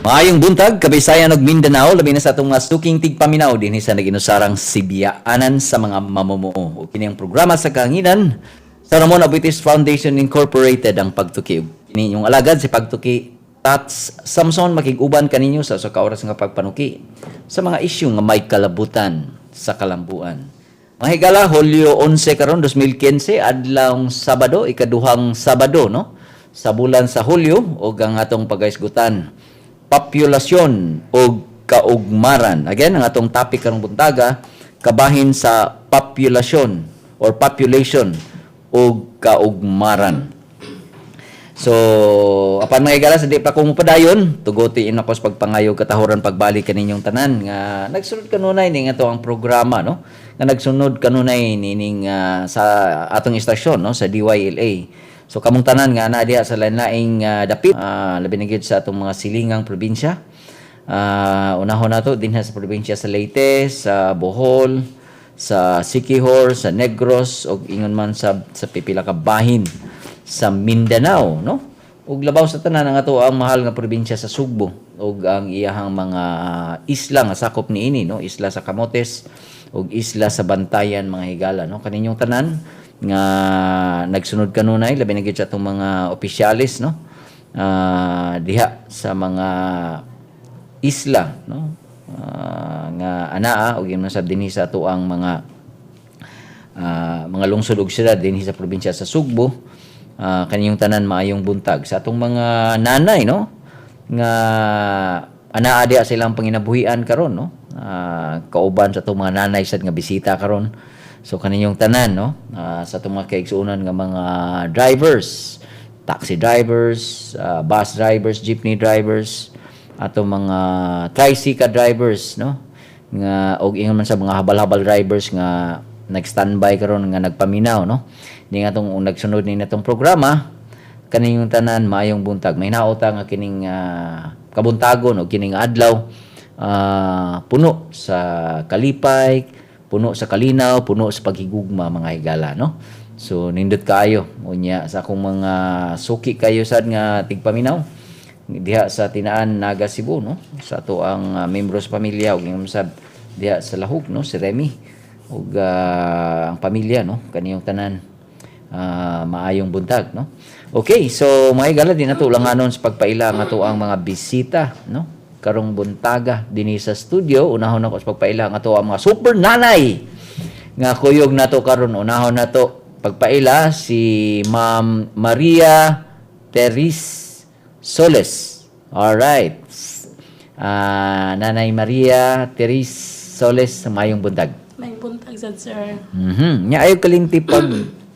Maayong buntag, Kabisayan ug Mindanao, labi na sa atong mga suking tigpaminaw dinhi sa nag-inusarang Sibiaanan sa mga mamumuo. Ug kini ang programa sa kahanginan sa Ramon Aboitiz Foundation Incorporated, ang Pagtuki. Ug kini inyong alagad, si Pagtuki Tats Samson, makig-uban kaninyo sa usa ka oras nga pagpanuki sa mga isyu nga may kalabutan sa kalambuan. Mga higala, Hulyo 11 karon 2015, adlawng Sabado, ikaduhang Sabado, no, sa bulan sa Hulyo, ug ang atong pagaisgutan, populasyon o kaugmaran. Again, ang atong topic karong buntaga, kabahin sa populasyon or population o kaugmaran. So, apan mga higala, sa di pa ko mopadayon, tuguti ako sa pagpangayo katahuran pagbalik kaninyong tanan nga nagsunod kanunay ning ato ang programa, no? Nga nagsunod kanunay nining sa atong istasyon, no, sa DYLA. So kamong tanan nga naa diha sa lain-laing dapit, labi na gyud sa atong mga silingang probinsya. Unahon nato dinha sa probinsya sa Leyte, sa Bohol, sa Siquijor, sa Negros ug ingon man sa pipila ka bahin sa Mindanao, no? Ug labaw sa tanan ang ato ang mahal nga probinsya sa Sugbo ug ang iyahang mga isla nga sakop niini, no? Isla sa Camotes ug isla sa Bantayan, mga higala, no? Kaninyong tanan nga nagsunod kanunay, labi na gyud sa atong mga opisyalis, no? Diha sa mga isla, no? Nga anaa ug ingon sab dinhi sa ato ang mga lungsod ug syudad dinhi sa probinsya sa Sugbo, kaniyong tanan, maayong buntag. Sa atong mga nanay, no, nga anaa diha sa ilang panginabuhian karon, no, kauban sa atong mga nanay sad nga bisita karon. So kaninyong tanan, no, sa atong mga kaigsuonan nga mga drivers, taxi drivers, bus drivers, jeepney drivers, atong mga tricycle drivers, no, nga og ingon man sa mga habal-habal drivers nga nag-standby karon nga nagpaminaw, no, ni nga atong nagsunod ni natong programa. Kaninyong tanan, maayong buntag. May naota nga kining kabuntagon o kining adlaw puno sa kalipay, puno sa kalinaw, puno sa paghigugma, mga higala, no? So nindot kaayo. Unya sa akong mga suki kayo sad nga tigpaminaw diha sa Tinaan, Naga, Cebu, no, sa ato ang membro sa pamilya ug ingon sab diha sa Lahug, no, si Remy ug ang pamilya, no. Kaniyong tanan, maayong buntag, no? Okay, so mga higala, di nato langanon sa pagpaila ang ato ang mga bisita, no, karong buntaga dinhi sa studio. Unahon ako sa pagpaila ang ato ang mga super nanay nga kuyog nato karon. Unahon nato pagpaila si Ma'am Maria Teris Soles. All right. Nanay Maria Teris Soles, maayong buntag. May buntag sad, sir. Nya ayo kalimti pag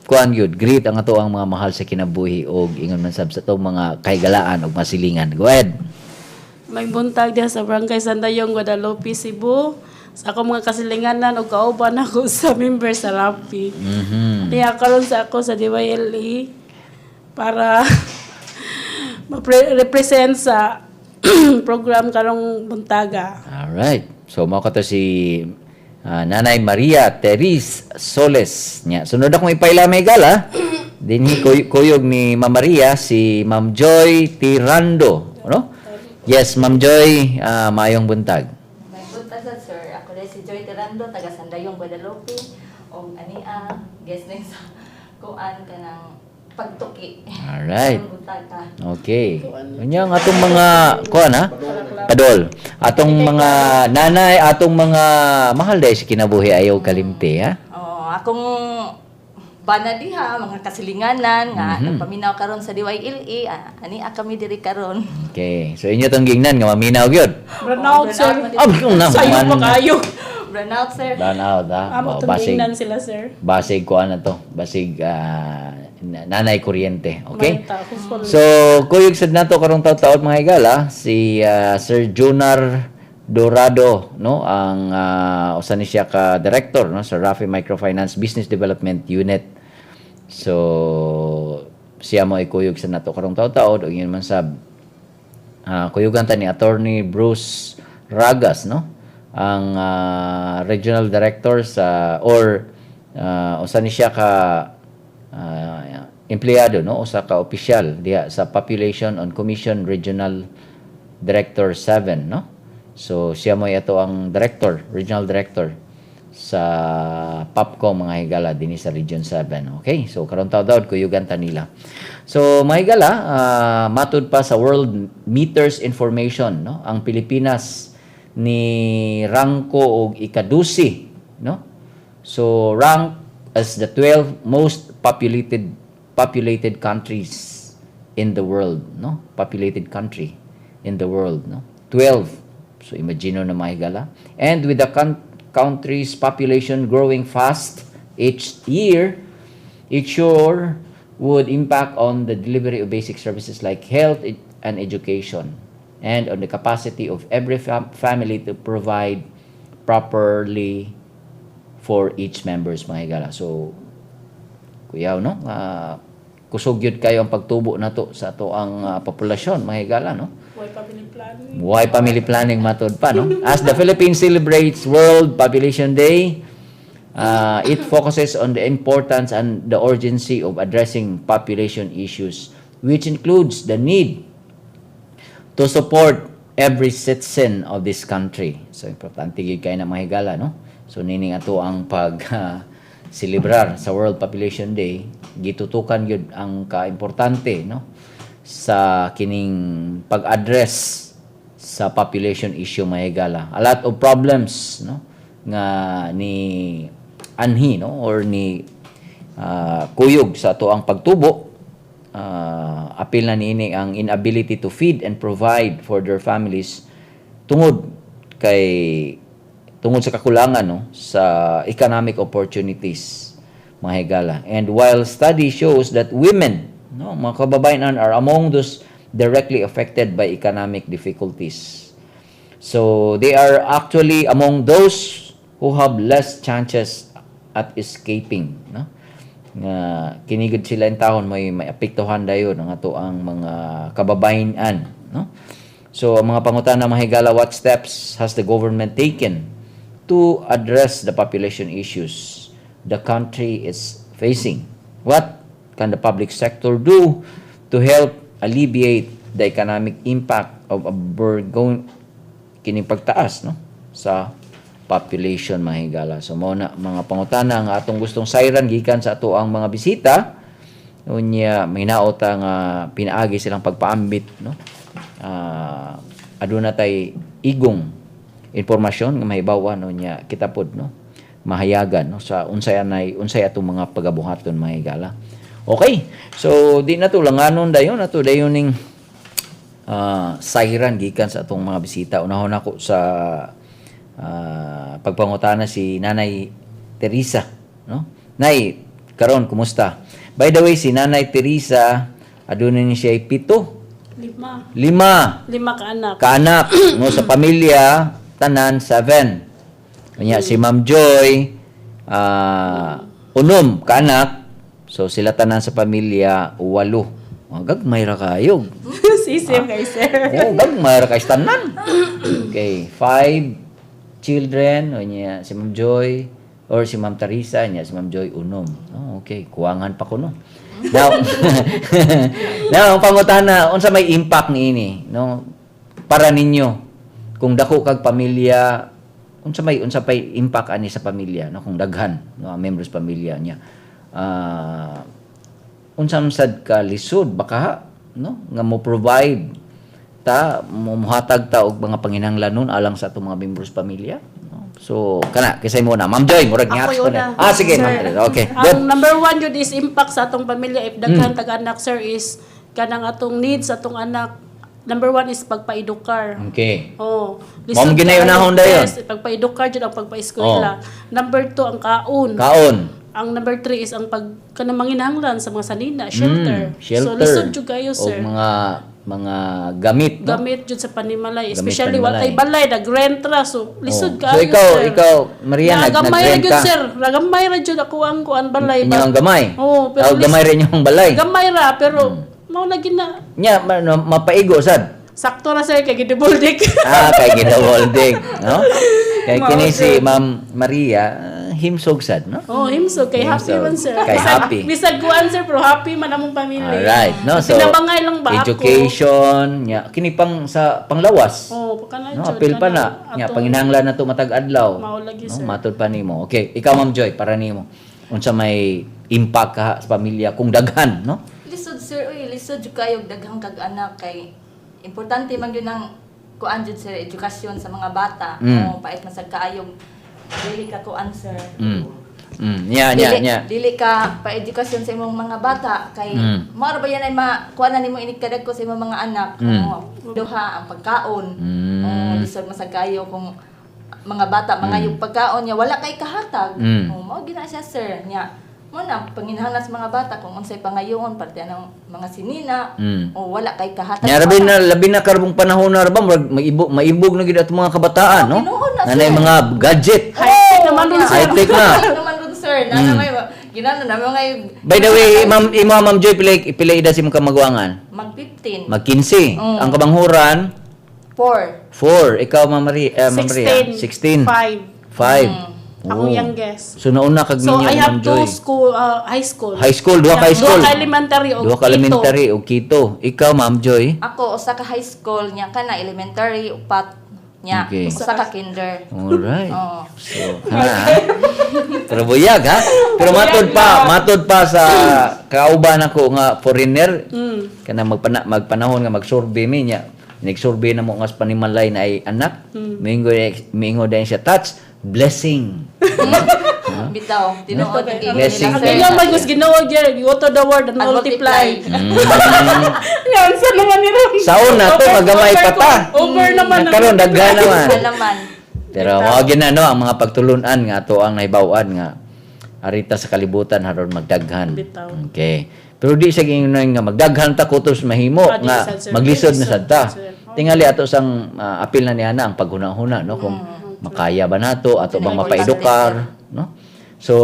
kuan yun, greet ang ato ang mga mahal sa kinabuhi og ingon man sab sa atong mga kahigalaan og masilingan. Go ahead. May buntag diha sa Barangay Sandayong, Guadalupe, Cebu. Sa akong mga kasilinganan ug kauban ako sa member sa RAPI. Niya karon sa ako sa DYLE para ma-represent sa program karong buntaga. All right. So mao kato si Nanay Maria Teris Soles. Nya sunod akong ipaila, may gala. Dinhi kuyog ni Ma'am Maria si Ma'am Joy Tirando, no? Yes, Ma'am Joy, maayong buntag. May buntag sad, sir. Ako din si Joy Tirando, taga Sandayong, Guadalupe. Og ania, guest ning sa kuan kanang Pagtuki. Alright. Maayong buntaga. Okay. Unya ang atong mga kuan ha? Padol. Atong mga nanay, atong mga mahal dahil sa kinabuhi, ayaw kalimti ha. Oh, akong bana diha, mga kasilinganan nga nagpaminaw karon sa DYLE, ania kami diri karon. Okay. So inyo tong gingnan nga maminaw gyud. Run out, sir. Ah, yung na. Sayo pa kayo. Run out, sir. Run out ha. Amo Oh, itong basig gingnan sila, sir. Basig kuan na to. Basig nanay kuryente. Okay? Manta, hopefully. So, kuyog sad nato karong taud-taod, mga higala, si Sir Junar Dorado, no, ang usa ni siya ka director, no, sa Rafi Microfinance Business Development Unit. So, siya mo ikuyog sa nato karong taud-taod ug yun man sab kuyugan ta ni Attorney Bruce Ragas, no, ang regional director sa or usa ni siya ka empleyado, no, usa ka opisyal diha sa Population on Commission Regional Director 7, no? So siya mo ato ang director, regional director sa POPCOM, mga higala, dinhi sa Region 7. Okay? So karon taw daw kuyugan ta nila. So mga higala, matud pa sa World Meters Information, no? Ang Pilipinas ni rangko og ikadusi, no? So rank as the 12 most populated populated countries in the world, no? Populated country in the world, no? 12. So imagine na, mga higala. And with the country's population growing fast each year, it sure would impact on the delivery of basic services like health and education and on the capacity of every family to provide properly for each members, mga higala. So kuyaw, no? Kusog gyud kayo ang pagtubo nato sa ato ang populasyon, mga higala, no? Why family planning? Why family planning, matod pa, no? As the Philippines celebrates World Population Day, it focuses on the importance and the urgency of addressing population issues, which includes the need to support every citizen of this country. So, importante gyud kay na, mga higala, no? So, nining ato ang pag celebrar sa World Population Day, gitutukan gyud ang kaimportante, no? Sa kining pag-address sa population issue, mga higala. A lot of problems, no, nga ni anhi, no, or ni kuyog sa ato ang pagtubo, apil na niini ang inability to feed and provide for their families tungod sa kakulangan, no, sa economic opportunities, mga higala. And while study shows that women, no, mga kababayan, are among those directly affected by economic difficulties, so they are actually among those who have less chances at escaping, no, nga kinigod sila in taon may apektuhan dayon ang ato ang mga kababayan, no? So ang mga pangutana, mga higala: what steps has the government taken to address the population issues the country is facing? What can the public sector do to help alleviate the economic impact of a burgeoning kining pagtaas, no, sa population, mga higala? So mao na mga pangutana nga atong gustong sayran gikan sa ato ang mga bisita. Unya mahinaot nga pinaagi silang pagpaambit, no, aduna tay igong impormasyon nga mahibaw-an. Unya kita pod, no, mahayagan, no, sa unsay anay unsay atong mga pagabuhaton, mga higala. Okay, so di na to langanon dayon, ato dayon ning sayran gikan sa atong mga bisita. Unahon ako sa pagpangutana si Nanay Teresa, no? Nay, karon kumusta? By the way, si Nanay Teresa aduna ni siya pito, Lima. Lima. Lima ka anak. Kaanak, no, sa pamilya tanan seven. Unya si Ma'am Joy, unom kaanak. So sila tanan sa pamilya walo. Oh, gagmay ra kayo. Sisim kay sir. Oh, gagmay ra kay tanan. Okay, five children, unya si Ma'am Joy or si Ma'am Teresa, nya si Ma'am Joy unom. Oh, okay, kuwangan pa kuno. Now, ang pangutana, unsa may impact niini, no? Para ninyo, kung dako kag pamilya, unsa pay impact ani sa pamilya, no, kung daghan, no, ang members pamilya niya? Unsa man sad ka lisod baka, no, nga mo provide ta, mo muhatag ta og mga panginahanglanon alang sa atong mga members pamilya, no? So kana kisay mo na, Ma'am Joy, murag Ako ngats ko yun na. na. Ah, sige. Sir, Ma'am Teresa. Okay, good. ang number one yun is impact sa atong pamilya if daghan tag-anak, sir, is kanang atong needs atong anak. Number one is pagpaedukar. Oh, Mao man ginayunahon dayon. Yes, pagpaedukar jud, ang pagpaeskwela. Number two, ang kaon. Kaon. Ang number three is ang pag kanang manginahanglan sa mga sanina, shelter. Shelter. So lisod jud kayo, Og sir. mga gamit, no? Gamit jud sa panimalay, Gamit especially panimalay. wa tay balay, nag-rent ra, so lisod Oh. kaayo, So ikaw, sir. ikaw, Maria, Nagamay ra nag-rent jud, ka? sir. Nagamay ra jud ako ang kuan balay. Inyo ang gamay. Oo, pero Oh, gamay rin yung balay. Gamay ra pero mao lagi na. Nya mapaigo sad. Sakto ra, sir, kay gidibuldik. Ah, kay ginawoldig, no? Kay Mao kini si Ma'am Maria, Himsog sad, no? Oh, himsog kay happy Himsog. man, sir. Kay happy. Bisag kuan, sir, pero happy man among pamilya. Alright, no? So, Pinabangay lang ba ako? Education, nya, kini pang sa panglawas. Oh, pagka na No, apil pa na. Nya, panginahanglan na to matag adlaw. Mao lagi, No, sir. matod pa nimo. Okay, ikaw, Ma'am Joy, para nimo. Unsa may impact ka sa pamilya kung daghan, no? Lisod, sir, uy, lisod jud kayo og daghang kag anak kay importante man gyud ang kuan jud, sir, edukasyon sa mga bata. Oh, pait man sad kaayog dili ka kuan, sir. Nya, Dili, nya. dili ka pa-edukasyon sa imong mga bata kay mao ra ba yan ay makuha na nimo inig kadagko sa imong mga anak. Oh, duha ang pagkaon. Oh, lisod man sad kayo kung mga bata mga yung pagkaon niya wala kay kahatag. Oh, mao gina siya, sir, nya. Mo na panginahanglan sa mga bata kung unsay pangayoon parte ng mga sinina. O wala kay kahatag. Nya, labi na karong panahon na ra ba murag maibog na gid atong mga kabataan, no? Oh, tinuod na, Nanay sir. mga gadget. High-tech naman dun, sir. High-tech na. High-tech naman dun, sir. Na may ginano na mga By the way, ma'am, imo, Ma'am Joy, pila pila edad si imong kamagwangan? Mag 15. Mag 15. Ang kamanghuran 4. 4. Ikaw, Ma'am Maria, Ma'am Maria, 16. 16. 5. 5. Akong youngest. So nauna kag So, minyo, I Ma'am have Joy. two school, high school. High school, duha ka high school. Duha ka elementary o Duha ka elementary o kito. Ikaw, Ma'am Joy. Ako usa ka high school nya kana elementary upat nya usa ka kinder. Alright. Oo. So, ha. Pero buyag ha. Pero matod pa sa kauban ako nga foreigner. Kana magpanahon nga magsurvey mi niya. Nagsurvey na mo nga sa panimalay na ay anak. Miingo din siya touch blessing. Bitaw, tinuod ang ingon Blessing nila, Ang sir. inyo man gusto Ginoo gyud, you to the world and And multiply. multiply. Yan sa naman nila. Sa una to, magamay pa ta. Over naman. Karon daghan naman. Wala naman. Pero mao gyud na no ang mga pagtulunan nga ato ang nahibaw-an nga arita sa kalibutan haron magdaghan. Bitaw. Okay. Pero di sa giingnon nga magdaghan ta kutos mahimo Ah, di nga sad, sir. maglisod na Lisod, sad ta. sir. Tingali ato sang apil na niya na ang paghuna-huna no kung makaya ba nato ato bang mapaedukar no. So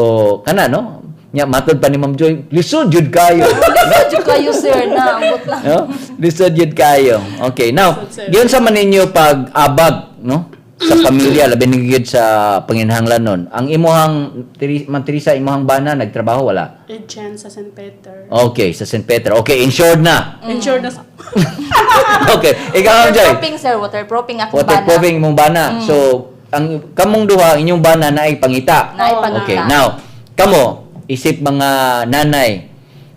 kana no nya matod pa ni Ma'am Joy, lisod jud kayo. Lisod jud kayo, sir, na ambot lang. No? Lisod jud kayo. Okay, now, Lisod, sir. giyon sa man ninyo pag-abag, no? Sa pamilya, labi na gyud sa panginahanglan nun. Ang imuhang, Ma'am Teresa, imuhang bana, nagtrabaho, wala? Agent sa St. Peter. Okay, sa St. Peter. Okay, insured na. Insured na. Okay, ikaw, Ma'am Joy. Waterproofing, sir, waterproofing akong bana. Waterproofing imong bana. So, ang kamong duha, inyong bana na ay pangita. Naay pangita. Okay, now, kamo, isip mga nanay,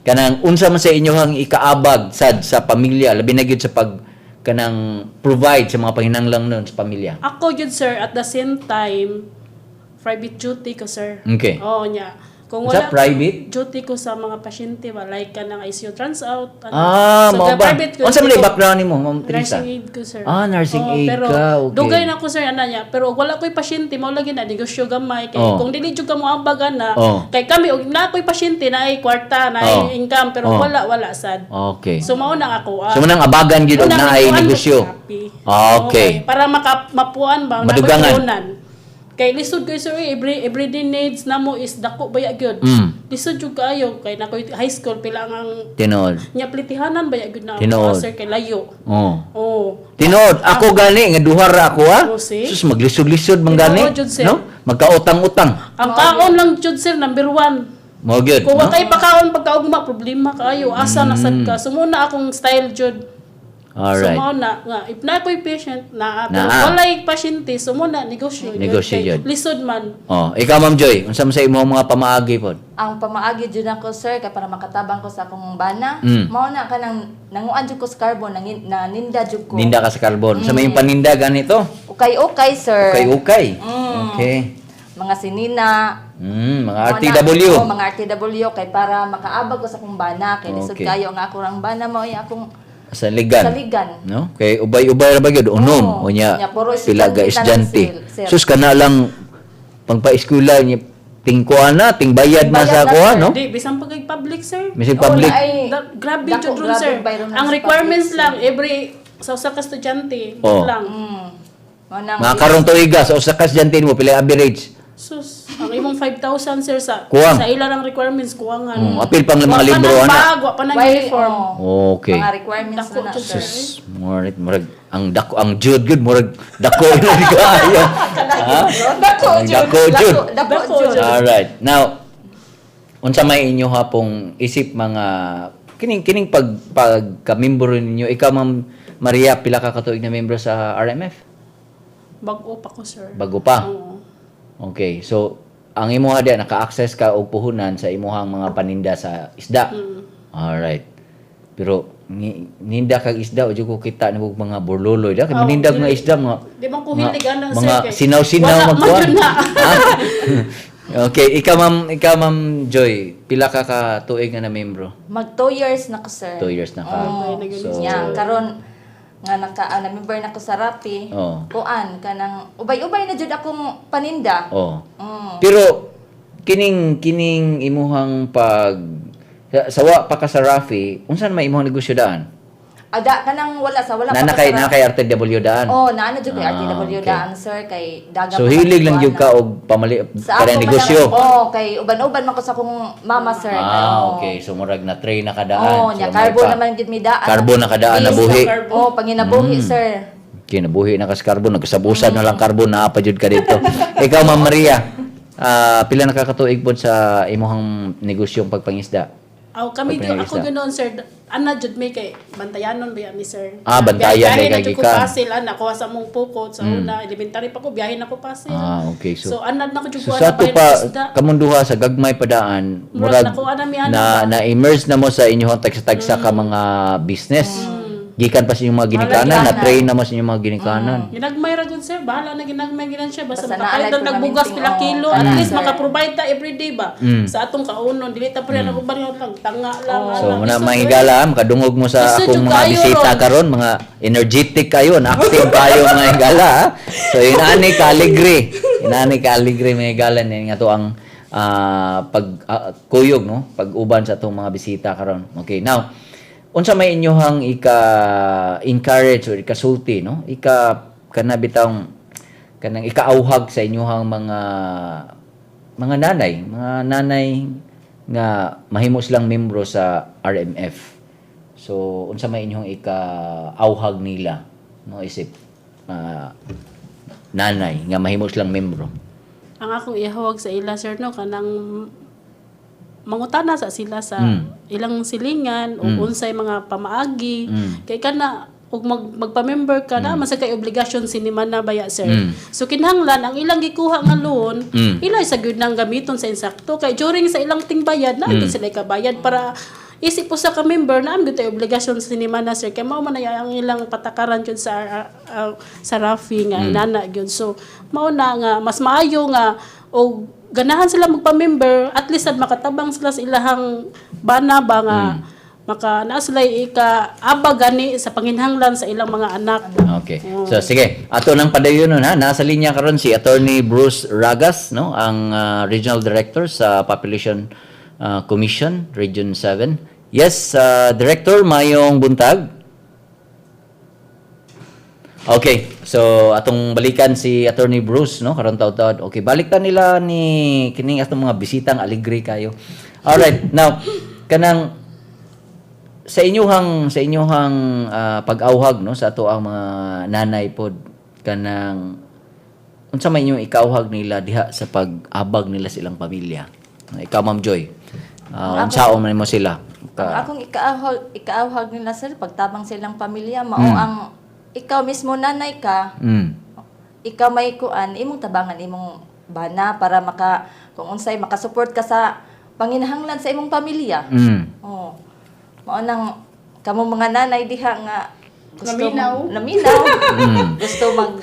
kanang unsa man sa inyohang ikaabag sad sa pamilya, labi na gyud sa pag kanang provide sa mga panginahanglan nun sa pamilya? Ako yun, sir, at the same time, private duty ko, sir. Okay. Oo niya. Kung Sa wala private? duty ko sa mga pasyente ba, like ka ng ICU trans out. Ano. Ah, So, mao the ba? private ko, Unsa man duty yung background nimo, Ma'am Teresa? Nursing aid ko, sir. Ah, nursing Oo, aid pero ka, okay. Dugay na ko, sir, ana niya. Pero wala ko'y pasyente, mao lagi na negosyo gamay kay Oh. kung dili jud ka mo ambag ana, Oh. kay kami og na ko'y pasyente na ay kwarta, na Oh. ay income, pero wala wala sad. Okay. So mao na ako. So, manang abagan gyud og Unang naay ikuan ko negosyo. sa Shopee. Ah, okay. Para maka mapuan ba, Madugangan. napuan. Kay lisod kay sir, eh, everyday needs namo is dako baya gyud. Lisod jud kaayo kay na high school pila ang Tinuod. nya plitihanan baya gyud na Tinuod. ako, sir, kay layo. Oh. Oh. Tinuod, ako gani nga duha ra ako ha. Oh, see? Sus, maglisod-lisod man gani, Tinuod jud, sir. no? Magkautang-utang. Ang kaon lang jud, sir, number one. Mao gyud, Kung no? wa kay pakaon pagkaugma problema kaayo asa na sad ka. So muna akong style jud. So Alright. mao na nga if na ako'y patient na pero Naa. walay pasyente so mo na negosyo jud. Negosyo Kay jud. lisod man. Oh, ikaw, Ma'am Joy, unsa man sa imong mga pamaagi pod? Ang pamaagi jud ako, sir, kay para makatabang ko sa akong bana. Mao na kanang nanguan jud ko sa carbon, nangin, naninda jud ko. Ninda ka sa carbon. Sa may paninda ganito? Ukay-ukay, sir. Ukay-ukay. Okay. Mga sinina. Mga Mao na, RTW. oo, mga RTW kay para makaabag ko sa akong bana kay lisod kayo ang ako rang bana mao ay akong Sa ligan. saligan. No? Kay ubay-ubay ra ba gyud unom Oo. unya Unya, puro pila ga estudyante tanan, estudyante. sir. Sus, kana lang pangpa-eskwela niya tingkuan na, tingbayad na Tingbayad sa na, kuha, sir. no? Di bisan pag kay public, sir. Bisag Oo, public. naay- Grabe dako, jud ron, grabe sir. environment Ang sa requirements public, lang every sa usa ka estudyante Oh. lang. Mao nang Mga karong tuiga sa usa ka estudyante mo pila average? Sus. Ang imong 5,000, sir, sa Kuwang. sa ila lang requirements kuwangan. Apil pang mga Wa pa libro ng ana. bag, wa pa ng Why, uniform. oh, Okay. mga requirements Dako na na, jud, sir. Sus, murag murag ang dako ang jud good murag dako yun kaayo. Ha? Dako Ang jud. dako jud. Dako, dako Dako jud. jud. Alright. Now, unsa may inyo hapong isip mga kining kining pag pagka-membro ninyo, ikaw, Ma'am Maria, pila ka katuig na membro sa RMF? Bag-o pa ko, sir. Bago pa. Oo. Okay. So, ang imuha diya naka-access ka og puhunan sa imuhang mga paninda sa isda. Alright. Pero ninda kag isda o jud ko kita nimo mga burloloy da kay Oo, manindag mga dili. isda mga Di man ko mga, hilig ana, sir, mga kay sinaw-sinaw wala man magkuan. yun na. Ha? Okay, ikaw, Ma'am Joy, pila ka ka tuig nga na membro? Mag 2 years na ko, sir. 2 years na ka. Oo. So, Nya, karon nga naka na member na ko sa Rappi. Oo. Kuan kanang ubay-ubay na jud akong paninda. Oh. Mm. Pero kining kining imuhang pag sa wa pa ka sa Rafi, unsa man imuhang negosyo daan? Ada kanang wala sa wala Na pa na kay sa na Rappi. kay RTW daan. Oh, naa na jud kay Ah, RTW okay. daan, sir, kay daga So pa hilig lang kuan jud na. ka og pamali Sa kanang ako man negosyo. lang- Oh, kay uban-uban man ko sa akong mama, sir. Ah, Oh. okay. So murag na train na kadaan. Oh, So, nya may carbo pa- naman gid mi daan. Carbo na kadaan na buhi. Oh, panginabuhi, sir. Kinabuhi na kas carbon, nagkasabusad na lang carbon, naa pa jud ka dito. Ikaw, Ma'am Maria, pila na ka katuig pod sa imuhang negosyong pagpangisda? Aw, kami Pag di ako pinag-isda. ganoon, sir. Ana jud may kay bantayanon ba mi, sir. Ah, bantayan Biyahe kay na jud ko gikan. Pasil ana kuha sa mong pukot sa una elementary pa ko, biyahe na ko Pasil. Ah, okay. So, So, ana na ko jud so ko sa ana ato bahin pa isda. kamunduha sa gagmay padaan, Murag murag nakuha na mi ana na ba? na immerse na mo sa inyong tagsa-tagsa ka mga business. Gikan pa sa inyong mga ginikanan, na train na mo sa inyong mga ginikanan. Ginagmay ra gud, sir, bahala na ginagmay ginan siya basta Basta makapalit naanay ang nagbugas permanente, pila oh. kilo, at Kana, least sir. maka-provide ta everyday ba sa atong kaunon, dili ta pre na uban nga lang tanga lang. So ana. muna Gusto, mga sir. higala, makadungog mo sa Gusto akong jud mga kayo bisita ron. karon, mga energetic kayo, na active kayo mga higala, ha. So inani ka alegre. Inani ka alegre mga higala ni nga to ang pag kuyog no, pag-uban sa atong mga bisita karon. Okay, now unsa may inyohang ika encourage or ikasulti no? Ika kana bitawng kanang ikaauhag sa inyohang mga nanay nga mahimo silang membro sa RMF. So unsa may inyong ikaauhag nila no isip nanay nga mahimo silang membro? Ang akong ihawag sa ila, sir, no, kanang mangutana sa sila sa ilang silingan o unsay mga pamaagi kay kana ug magpa-member ka na man sa kay obligasyon sinima na baya, sir. So kinahanglan ang ilang gikuha nga loan ila sa gyud nang gamiton sa insakto kay during sa ilang tingbayad na gyud sila ikabayad para isip po sa ka member na am gyud tay obligasyon sinima na, sir, kay mao man na ang ilang patakaran gyud sa sa Rafi nga inana gyud. So mao na nga mas maayo nga og ganahan sila magpa-member, at least sad makatabang sila sa ilahang bana ba nga maka naa sila ika aba gani sa panginhanglan sa ilang mga anak. Okay. So sige, ato nang padayon nun ha. Nasa linya karon si Attorney Bruce Ragas no, ang Regional Director sa Population Commission Region 7. Yes, Director, mayong buntag. Okay, so atong balikan si Attorney Bruce no karon taud-taud. Okay, balik ta nila ni kining atong mga bisitang alegre kayo. Alright, now kanang sa inyuhang pag-auhag no sa ato ang mga nanay pod kanang unsa may inyong ikauhag nila diha sa pag-abag nila sa ilang pamilya? Ikaw, Ma'am Joy, unsaon man mo sila? Ang akong ikaauhag nila, sir, pagtabang silang pamilya, mao ang ikaw mismo nanay ka, ikaw may kuan, imong tabangan imong bana para maka kung unsay makasupport ka sa panginahanglan sa imong pamilya. Oh. Mao nang kamo mga nanay diha nga gusto Naminaw. Naminaw. Gusto mag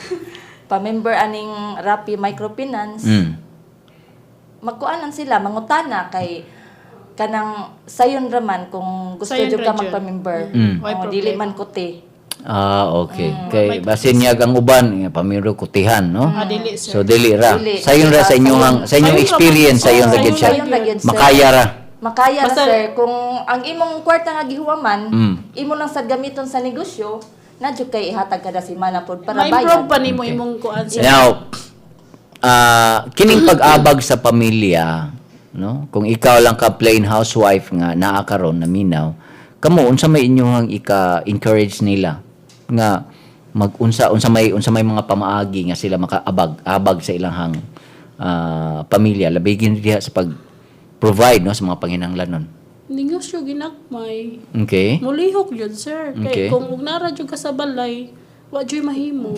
pa-member aning Rappi Microfinance. Magkuan lang sila, mangutana kay kanang sayon raman kung gusto Sayon jud ra ka jud. magpa-member. Way Oh, dili problema. man kuti. Ah, okay. Kay basin niya ang uban nga pamilya kutihan no. Ah, dili, sir. So dili ra. Dili. Sayon ra sa inyong Sayon ra experience, man. sayon ra Oo, gyud siya. Sayon ra gyud, sir. Makaya ra. Makaya ra, Basta- sir, kung ang imong kwarta nga gihuwaman, imo lang sad gamiton sa negosyo, na jud kay ihatag kada semana pod para Ma-improve bayad. pa nimo imong kuan, sir. Now, Kining pag-abag sa pamilya, no? Kung ikaw lang ka plain housewife nga naa karon naminaw, kamo, unsa may inyong ika-encourage nila nga mag-unsa, unsa may mga pamaagi nga sila makaabag abag sa ilang pamilya, labi gyud diha sa pag provide, no, sa mga panginahanglanon? Negosyo ginagmay. Mulihok yun, sir. Kay kung ug nara jud ka sa balay, wa juy mahimo.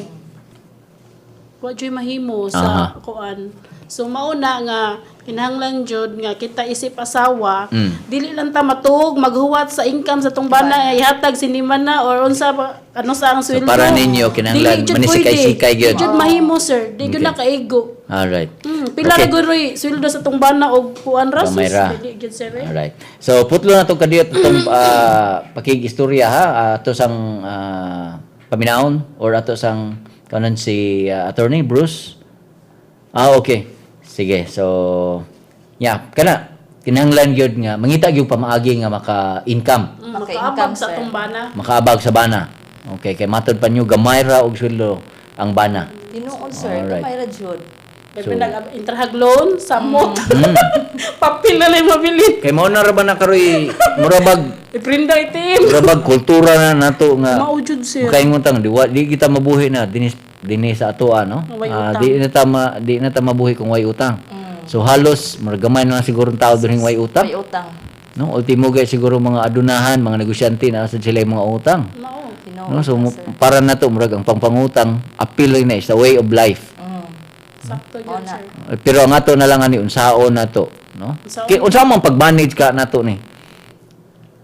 Wa juy mahimo sa kuan. So mauna nga kinahanglan jud nga kita isip asawa, dili lang ta matuog maghuwat sa income sa tong bana, ihatag sinima na or unsa ano sa ang So sweldo. para ninyo, kinahanglan Dili jud manisikay-sikay pwede. gyud. Di jud mahimo, sir. Di jud na kaigo. Pila ra guroy sweldo sa tong bana og kuan ra, sus, Gamay ra. dili jud, sir, eh. Alright. So putlo na tong kadiyot itong pakig-istorya ha, ato sang paminaon or ato sang kanon si Attorney Bruce. Ah, okay. Sige. So yeah, kana kinahanglan gyud nga mangita gyud pamaagi nga maka-income, Maka-income, Makaabag sa sir. tong bana. Makaabag sa bana. Okay, kay matod pa nyo gamay ra og sweldo ang bana. Tinuod, sir, gamay ra jud. So, nag-intrahag loan, samot. Papel na lang mabili. Kay mao na ra ba na karoy murabag Iprinda itim. murabag kultura na nato nga Maujud, sir. makaingon tang di kita mabuhi na dinis dinhi sa atoa, no? Way Ah, utang. di na ta mabuhi kung way utang. So halos murag gamay na lang siguro ang tao dinhi way utang, May utang. no? Ultimo gay siguro mga adunahan, mga negosyante na sad sila yung mga utang. Mao. Tinuod No? So na, sir. para na to murag ang pangpangutang appeal na is a way of life. Sakto Mao jud, na. sir. Eh, pero ang ato na lang ani unsaon na to, no? Unsaon. Unsa man pag-manage ka nato ni?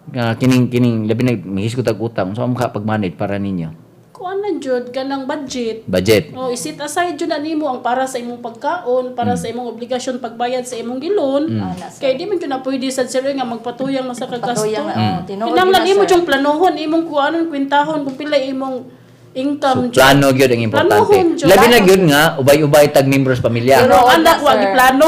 Nga kining kining labi na mihisgot og utang, unsa man ka pag-manage para ninyo? Kuan na jud kanang budget. Budget. Oh, isit aside jud na nimo ang para sa imong pagkaon, para sa imong obligasyon pagbayad sa imong gilon. Ana, sir. Kay di man jud na pwede sad, sir, nga magpatuyang man sa kagasto. Patuyang, oh, tinuod Kinahanglan yun na, imo sir. jung planohon, imong kuanon kwentahon kung pila imong income So, plano gyud ang importante. Planohon jud. Labi na gyud nga ubay-ubay tag membros pamilya. Pero Tinuod anak na, wa sir. giplano.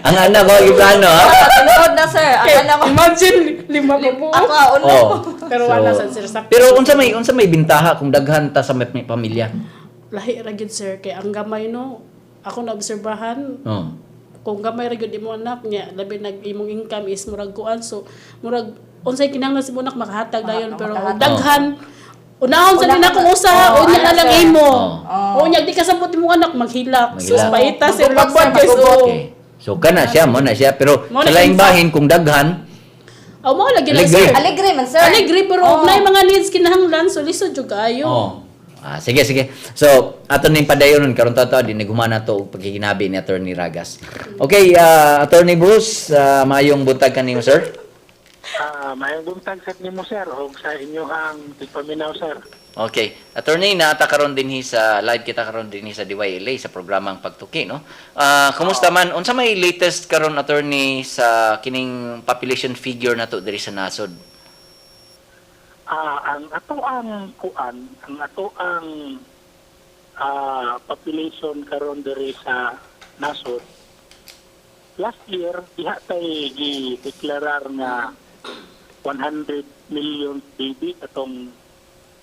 Ang anak ko giplano ha. Tinuod na, sir. Ang anak ko. Imagine lima ka buok. Ako, uno. Oh. Pero wala sad, sir, sakto. Pero unsa may bintaha kung daghan ta sa may pamilya? Lahi ra gyud, sir, kay ang gamay, no, ako naobserbahan kung gamay ra gyud imo anak niya, labi nag imong income is murag kuan, so murag unsay kinahanglan sa imong anak makahatag dayon, pero Makahatag. daghan unahon sa Una nila ka- kung usa Oo, unya na ana, lang sir. imo Oo. unya di ka sabot imong anak maghilak, sus, Maghilak. paita sir, Magubat, labad sir, guys, magubat. oo. Okay. So kana siya mo na siya, pero Mo sa na laing infa- bahin kung daghan Oh, mo lagi lang, Alegre. sir. Alegre man, sir. Alegre, pero og naay mga needs kinahanglan, so lisod jud kaayo. Oh. Ah, sige, sige. So, ato ning padayon karon tato din nagumana to og pagkikinabi ni Attorney Ragas. Okay, Attorney Bruce, maayong buntag kanimo, sir. Ah, mayong buntag sa nimo, sir, og sa inyong tigpaminaw, sir. Okay. Attorney, naata karon dinhi sa live kita karon dinhi sa DYLA sa programang Pagtuki, no? Kumusta man? Unsa may latest karon, Attorney, sa kining population figure nato diri sa nasod? Ang ato ang kuan, ang ato ang population karon diri sa nasod. Last year diha tay gi-deklarar nga 100 million baby atong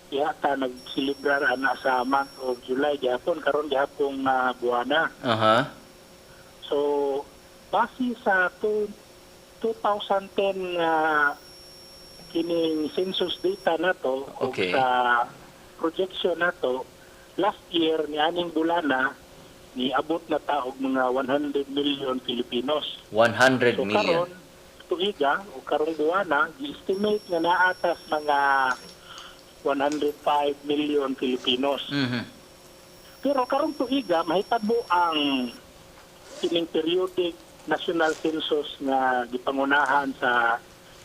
diha ta nagselebrar ana sa month of July gihapon, karon gihapon nga buwana. So, base sa 2010 nga kining census data nato o sa projection nato last year ni aning bulana, niabot na ta og mga 100 million Filipinos. 100 So million. karon tuiga o karong buwana, gi-estimate nga naa tas mga 105 million Filipinos. Pero karong tuiga mahitabo ang kining periodic national census nga gipangunahan sa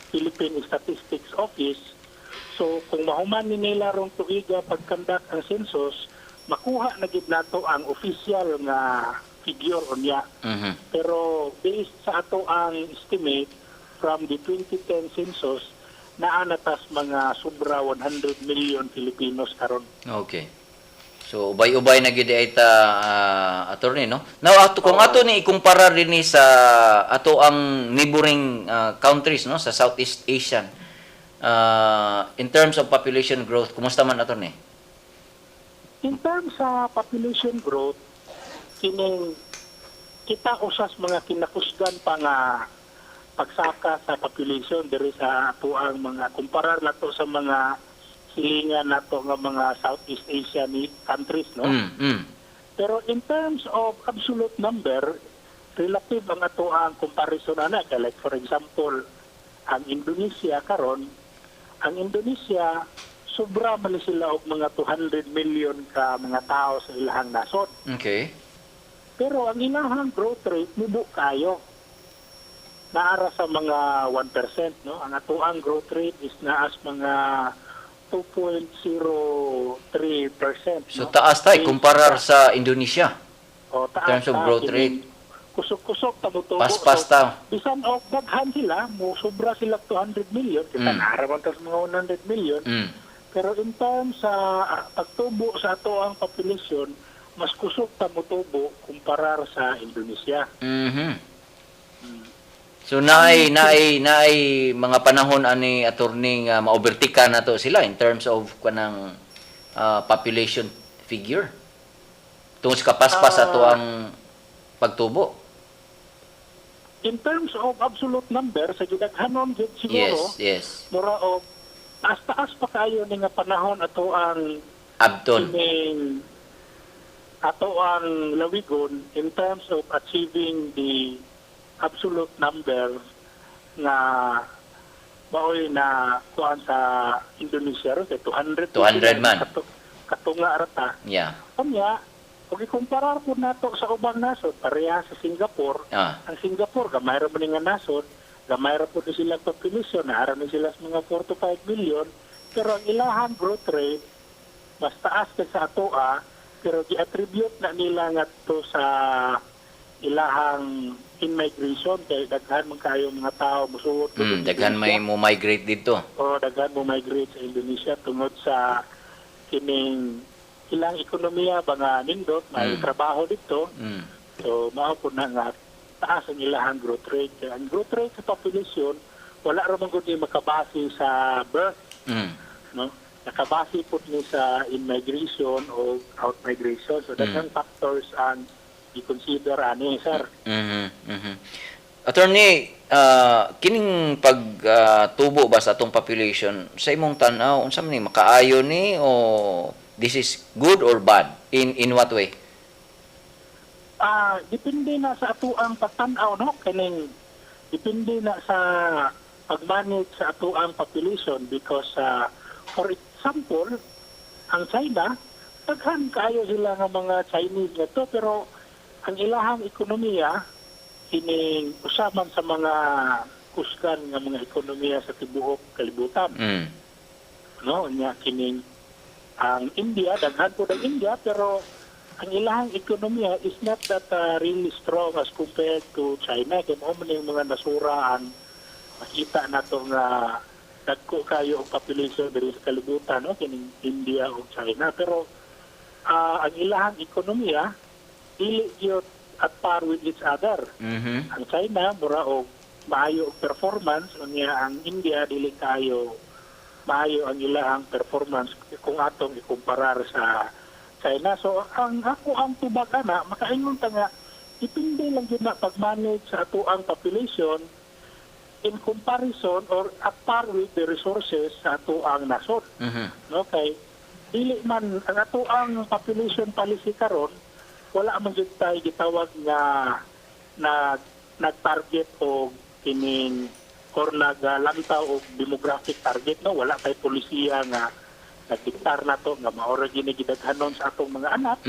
Philippine Statistics Office. So kung mahuman ni nila rong tuiga pag-conduct ang census, makuha na gid nato ang official nga figure unya. Pero based sa ato ang estimate from the 2010 census, naa na tas mga sobra 100 million Filipinos karon. Okay. So ubay-ubay na gyud ay ta, Attorney, no? Now ato kung ato ni ikumpara dinhi sa ato ang neighboring countries, no, sa Southeast Asian, in terms of population growth, kumusta man, Attorney? In terms sa population growth, kining kita usas mga kinakusgan pa nga pagsaka sa population diri sa atoang mga, kumparar nato sa mga silingan nato nga mga Southeast Asia ni countries, no? Pero in terms of absolute number, relative ang atoang comparison ana. Kay like for example, ang Indonesia karon, ang Indonesia sobra man ni sila og mga 200 million ka mga tao sa ilahang nasod. Pero ang ilahang growth rate mubo kayo. Naara sa mga 1%, no? Ang atoang growth rate is naas mga 2.03%. So no? taas tay kumparar sa Indonesia. O, taas terms of ta, growth kining rate. Kusog-kusog ta motubo. Paspas So, ta. bisan og daghan sila, mo sobra sila 200 million, kita naara man ta sa mga 100 million. Pero in terms sa pagtubo sa atoang population, mas kusog ta motubo kumparar sa Indonesia. So naay mga panahon ani, attorney, nga ma-overtake nato sila in terms of kanang population figure. Tungod sa kapaspas ato ang pagtubo. In terms of absolute number, sa gidaghanon gyud siguro, mura og taas-taas pa kayo ni nga panahon ato ang Abton. Kining ato ang lawigon in terms of achieving the absolute number nga maoy na kuan sa Indonesia ron kay 200 200 man. Katunga ra ta. Kanya kung ikumparar po nato sa ubang nasod, pareha sa Singapore, ang Singapore gamay ra man ni nga nasod, gamay ra po ni sila population, naara ni sila sa mga 4 to 5 million, pero ang ilahang growth rate mas taas kaysa atoa, pero gi-attribute na nila ngadto sa ilahang in-migration kay daghan man kayo mga tao musuot Daghan may mo migrate dito. O daghan mo migrate sa Indonesia tungod sa kining ilang ekonomiya ba nga nindot, may trabaho dito. So mao po na nga taas ang ilahang growth rate. Kaya ang growth rate sa population wala ra man gud ni makabase sa birth, no? Nakabase po ni sa in-migration o out-migration. So daghang factors ang i-consider ani, sir. Attorney, kining pag tubo ba sa atong population sa imong tan-aw, unsa man ni, makaayo ni o this is good or bad, in what way? Depende na sa atoang pagtan-aw, no? Kining depende na sa pag-manage sa atoang population because for example, ang China, daghan kaayo sila nga mga Chinese nga to, pero ang ilahang ekonomiya kining usa man sa mga kusgan nga mga ekonomiya sa tibuok kalibutan, no? Nya kining ang India, daghan po ng India, pero ang ilahang ekonomiya is not that really strong as compared to China, kay mao man yung mga nasura ang makita nato nga dagko kayo ang population diri sa kalibutan, no? Kining India ug China, pero ang ilahang ekonomiya dili gyud at par with each other. Ang China mura og maayo og performance, unya ang India dili kayo maayo ang ilahang performance kung atong ikumparar sa China. So ang ako ang tubag ana, makaingon ta nga depende lang gyud na pag-manage sa atoang population in comparison or at par with the resources sa atoang nasod. No, kay dili man ang atoang population policy karon, wala man jud tay gitawag nga na nag-target og kining or naglantaw og demographic target, no? Wala tay polisiya nga nagdiktar nato nga maora gini gidaghanon sa atong mga anak.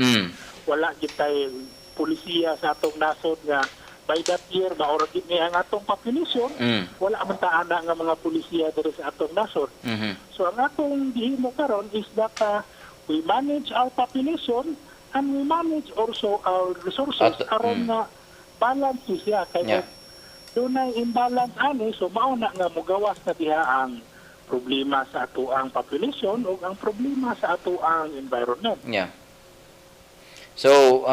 Wala gid tay polisiya sa atong nasod nga by that year maora gid ni ang atong population. Wala man ta ana nga mga polisiya diri sa atong nasod. So ang atong gihimo karon is that we manage our population and we manage also our resources aron nga balance ni siya, kay dunay imbalance ani, so mao na nga mugawas na diha ang problema sa atoang population o ang problema sa atoang environment. Yeah. So,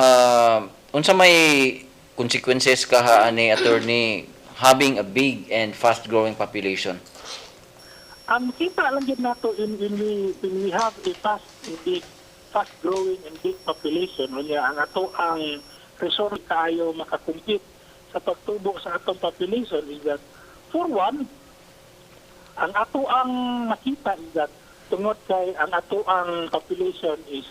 unsa may consequences kaha ani, attorney, having a big and fast growing population? Ang kita lang gyud nato in we when we have a fast and big fast growing and big population, unya ang ato ang resource kaayo makakompete sa pagtubo sa atong population is that, for one, ang ato ang makita is that tungod kay ang ato ang population is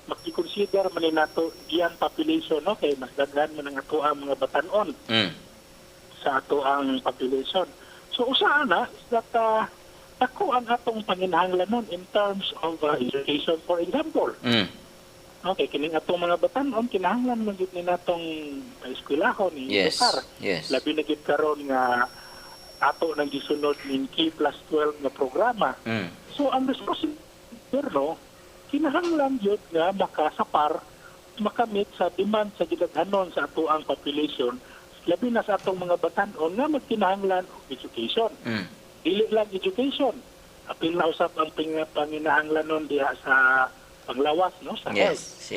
maki-consider man ni nato diyan population, no, kay mas daghan man ang ato ang mga batanon sa ato ang population. So usa ana is that dako ang atong panginahanglanon in terms of education, for example. Okay, kining atong mga batanon, kinahanglan man gyud ni natong paeskwelahon ni edukar. Labi na gyud karon nga ato nang gisunod ning K+12 nga programa. So ang resource gobyerno kinahanglan gyud nga makasapar, makamit sa demand sa gidaghanon sa ato ang population, labi na sa atong mga batanon nga magkinahanglan og education. Dili lang education, apil na usab ang panginahanglanon diha sa panglawas, no, sa health.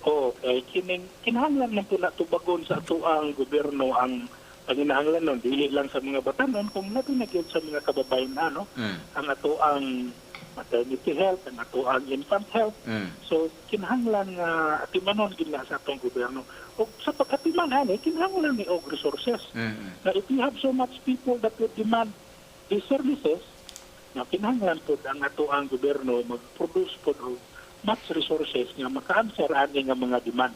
O kay kining kinahanglan man po na tubagon sa ato ang gobyerno ang panginahanglanon, dili lang sa mga batanon kung labi na gyud sa mga kababayen, ano, ang ato ang maternity health, ang ato ang infant health. So kinahanglan nga atimanon gid na sa atong gobyerno. O sa pag-atiman ani, kinahanglan ni og resources. Na if you have so much people that would demand these services, na kinahanglan pod ang ato ang gobyerno mag-produce pod og much resources nga maka-answer ani nga mga demand.